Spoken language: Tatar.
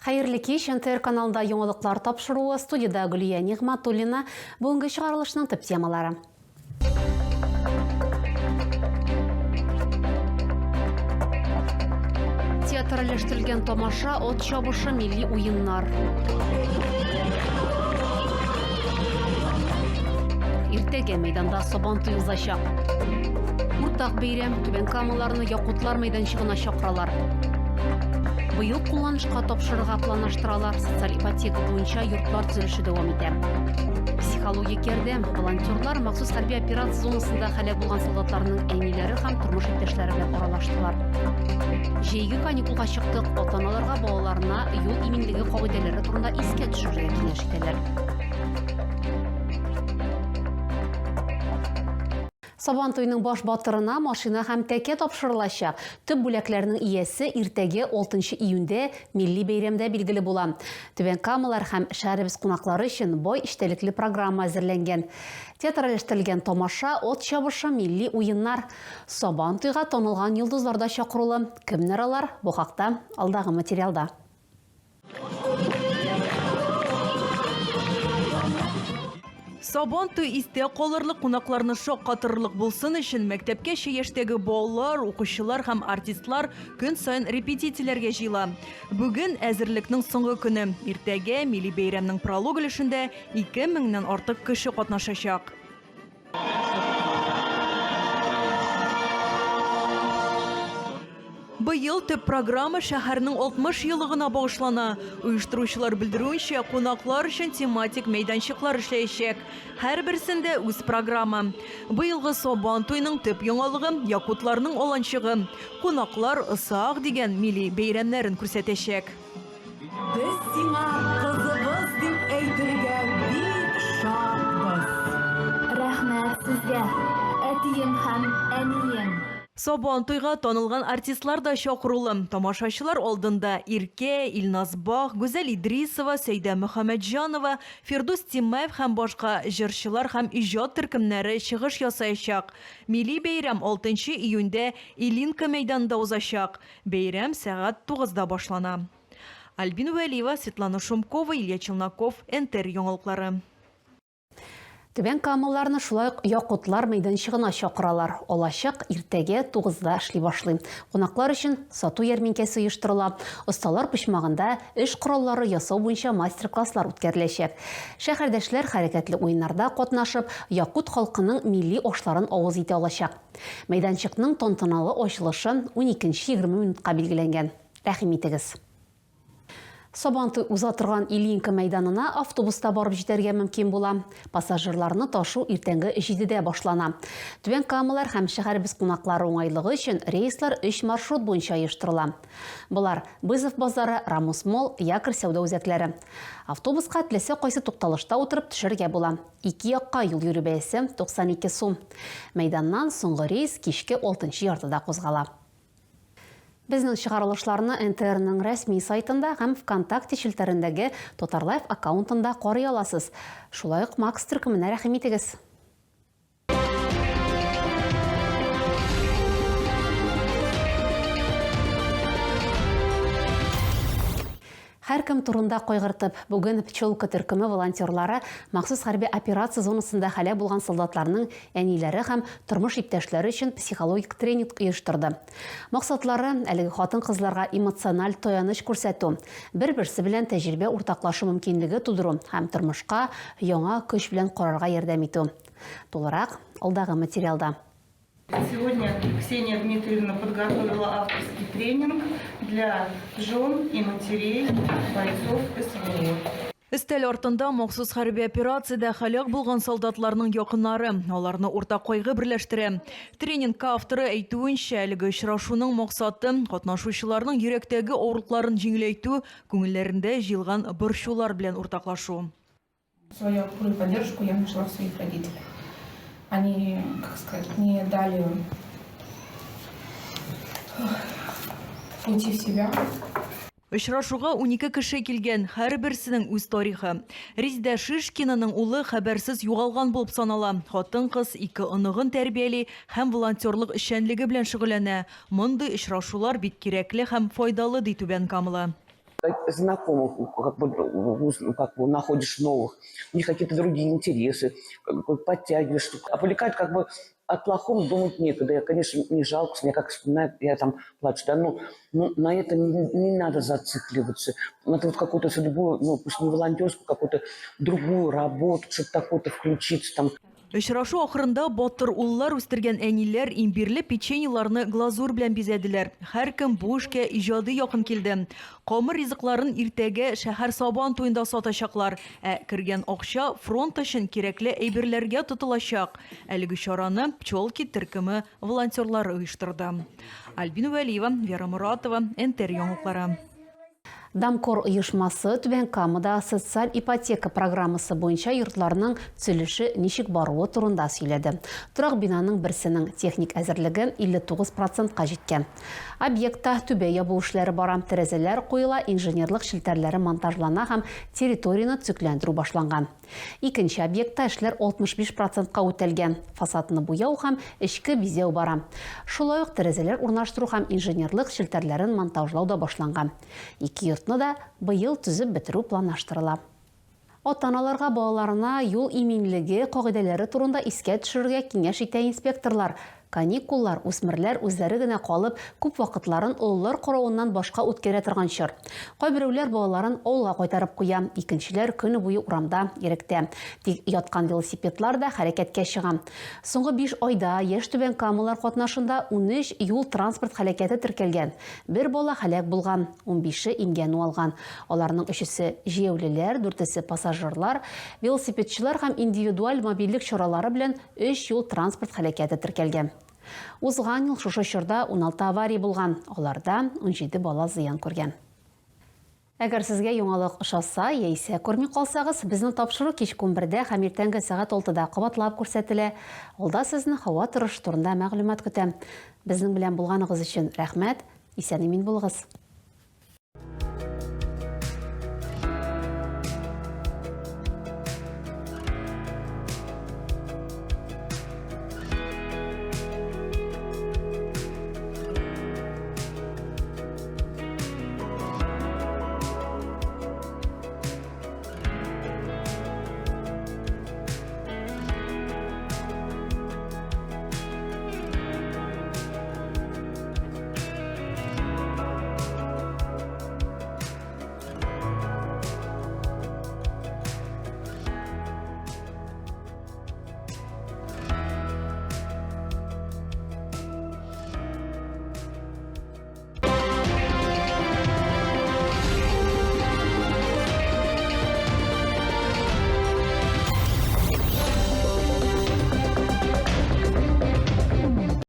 Хәерле кич, НТР каналында яңалыклар тапшыруы, студиядә Гөлия Нигъмәтуллина. Бүгенге чыгарылышның төп темалары. Театральләштерелгән тамаша, от чабышы, милли уеннар. Иртәгә мәйданда Сабан туе узачак. Уртак бәйрәм, Түбән Камаларны Якутлар мәйданчыгына чакыралар. Быел кулланышка тапшырырга планлаштыралар. Социаль ипотека буенча йортлар төзелеше дәвам итә. Психологик ярдәм, волонтерлар махсус хәрби операция зонасында һәлак булган солдатларның әниләре һәм тормыш иптәшләре белән аралаштылар. Җәйге каникулга чыктык, ата-аналарга балаларына юл иминлеге кагыйдәләре турында искә төшерергә киңәш итәләр. Сабан туеның баш батырына машина һәм тәкә тапшырылачак. Төп бүләкләрнең иясе иртәгә 6 июньдә милли бәйрәмдә билгеле була. Түбән Камалар һәм шәһәребез кунаклары өчен бай эчтәлекле программа әзерләнгән. Театральләштерелгән тамаша, ат чабышы, милли уеннар. Сабан туйга танылган йолдызлар да чакырулы. Кемнәр алар? Бу хакта алдагы материалда. Сабан туй истә калырлык, кунакларны шаккатырырлык булсын өчен мәктәпкәчә яшьтәге балалар, укучылар һәм артистлар көн саен репетицияләргә җыела. Бүген әзерлекнең соңгы көне. Иртәгә милли бәйрәмнең пролог өлешендә 2000 нән артык кеше катнашачак. Быел төп программа шәһәрнең 60 еллыгына багышлана. Оештыручылар белдерүенчә, кунаклар өчен тематик мәйданчыклар эшләячәк. Һәрберсендә үз программа. Быелгы Сабан туеның төп яңалыгы, якутларның аланчыгы. Кунаклар Ысаак дигән милли бәйрәмнәрен күрсәтәчәк. Без сиңа кызыбыз дип әйтергә бик шатбыз. Рәхмәт сезгә, әтием һәм әнием. Сабан туйга танылган артистлар да чакырулы. Тамашачылар алдында Иркә, Илназ Бах, Гүзәл Идрисова, Сәйдә Мөхәммәтҗанова, Фирдүс Тимаев һәм башка җырчылар һәм иҗат төркемнәре чыгыш ясаячак. Милли бәйрәм алтынчы июньдә Ильинка мәйданында узачак. Бәйрәм сәгать тугызда башлана. Альбина Вәлиева, Светлана Шумкова, Илья Челноков, НТР яңалыклары. Түбән Камалыларны шулай ук Якутлар мәйданчыгына чакыралар. Алачык иртәгә тугызда эшли башлый. Кунаклар өчен сату ярминкәсе оештырыла. Осталар почмагында эш кораллары ясау буенча мастер-класслар үткәреләчәк. Шәһәрдәшләр хәрәкәтле уеннарда катнашып, якут халкының милли ашларын авыз итә алачак. Мәйданчыкның тантаналы ачылышы уникенче егерме минутка билгеләнгән. Рәхим итегез. Сабантуй уза торган Ильинка мәйданына автобуста барып җитәргә мөмкин була. Пассажирларны ташу иртәнге җидедә башлана. Түбән Камалар һәм шәһәребез кунаклары уңайлыгы өчен рейслар өч маршрут буенча оештырыла. Болар, Бызов базары, Рамус Молл, Якорь сәүдә үзәкләре. Автобуска теләсә кайсы тукталышта утырып төшәргә була. Ике якка юл йөрү бәясе, 92 сум. Мәйданнан соңгы рейс кичке алтынчы яртыда кузгала. Безнең чыгарылышларны НТРның рәсми сайтында һәм ВКонтакте челтәрендәге Татарлайф аккаунтында карый аласыз. Шулай ук Макс төркеменә рәхим итегез. Һәркем турында кайгыртып, бүген Пчелка төркеме волонтерлары махсус хәрби операция зонасында һәлак булган солдатларның әниләре һәм тормыш иптәшләре өчен психологик тренинг оештырды. Максатлары, әлеге хатын-кызларга эмоциональ таяныч күрсәтү, бер-берсе белән тәҗрибә уртаклашу мөмкинлеге тудыру һәм тормышка яңа көч белән карарга ярдәм итү. Тулырак, алдагы материалда. Сегодня Ксения Дмитриевна подготовила авторский тренинг для жен и матерей бойцов СВО. Өстәл артында махсус хәрби операциядә һәлак булган солдатларның якыннары. Аларны уртак кайгы берләштерә. Тренингка авторы әйтүенчә, әлеге очрашуның максаты, катнашучыларның йөрәктәге авырлыкларын җиңеләйтү, күңелләрендә җыелган борчулар белән уртаклашу. Свою опору и поддержку я нашла в своих родителях. Они, как сказать, не дали уйти в себя. Очрашуга 12 кеше килгән, һәрберсенең үз тарихы. Резидә Шишкинаның улы хәбәрсез югалган булып санала. Хатын-кыз ике оныгын тәрбияли һәм волонтерлык эшчәнлеге белән шөгыльләнә. Мондый очрашулар бик кирәкле һәм файдалы, ди Түбән Камалы. Знакомых как бы, ну, как бы находишь новых, у них какие-то другие интересы, подтягиваешь. Отвлекать как бы о плохом думать некогда. Я, конечно, не жалко, я как вспоминаю, я там плачу, да, но, ну, на это не надо зацикливаться. Надо вот какую-то судьбу, ну, пусть не волонтерскую, какую-то другую работу, что-то такое-то включиться там. Очрашу ахырында батыр уллар үстергән әниләр имбирле печеньеларны глазурь белән бизәделәр. Һәркем бу эшкә иҗади якын килде. Камыр ризыкларын иртәгә шәһәр Сабан туенда сатачаклар. Ә кергән акча фронт өчен кирәкле әйберләргә тотылачак. Әлеге чараны Пчелки төркеме волонтерлары оештырды. Альбина Вәлиева, Вера Моратова, НТР яңалыклары. Дамкор оешмасы Түбән Камада социаль ипотека программасы буенча йортларның төзелеше ничек баруы турында сөйләде. Торак бинаның берсенең техник әзерлеге 59 процентка җиткән. Объектта түбә ябу эшләре бара, тәрәзәләр куела, инженерлык челтәрләре монтажлана һәм территорияне төзекләндерү башланган. Икенче объектта эшләр 65 процентка үтәлгән, фасадны буяу һәм эчке бизәү бара. Шулай ук тәрәзәләр урнаштыру һәм инженерлык челтәрләрен монтажлау да башланган. Ике йортны да быел төзеп бетерү планлаштырыла. Ата-аналарга балаларына юл иминлеге кагыйдәләре турында искә төшерергә киңәш итә инспекторлар. Каникуллар, үсмерләр үзләре генә калып, күп вакытларын олылар каравыннан башка үткәрә торган чор. Кайберәүләр балаларын авылга кайтарып куя, икенчеләр көне буе урамда, иректә. Тик яткан велосипедлар да хәрәкәткә чыга. Соңгы биш айда яшь түбәнкамалылар катнашында 13 юл-транспорт һәлакәте теркәлгән. Бер бала һәлак булган, унбише имгәнү алган. Аларның өчесе, җәяүлеләр, дүртесе, пассажирлар. Велосипедчылар һәм индивидуаль мобильлек чаралары белән Өч юл-транспорт һәлакәте теркәлгән. Узган ел шушы чорда 16 авария булган, аларда 17 бала зыян күргән. Әгәр сезгә яңалык ошаса яисә күрми калсагыз, безнең тапшыру кичке унбердә һәм иртәнге сәгать алтыда кабатлап күрсәтелә. Алда сезне һава торышы турында мәгълүмат көтә. Безнең белән булганыгыз өчен рәхмәт, исән-имин булыгыз!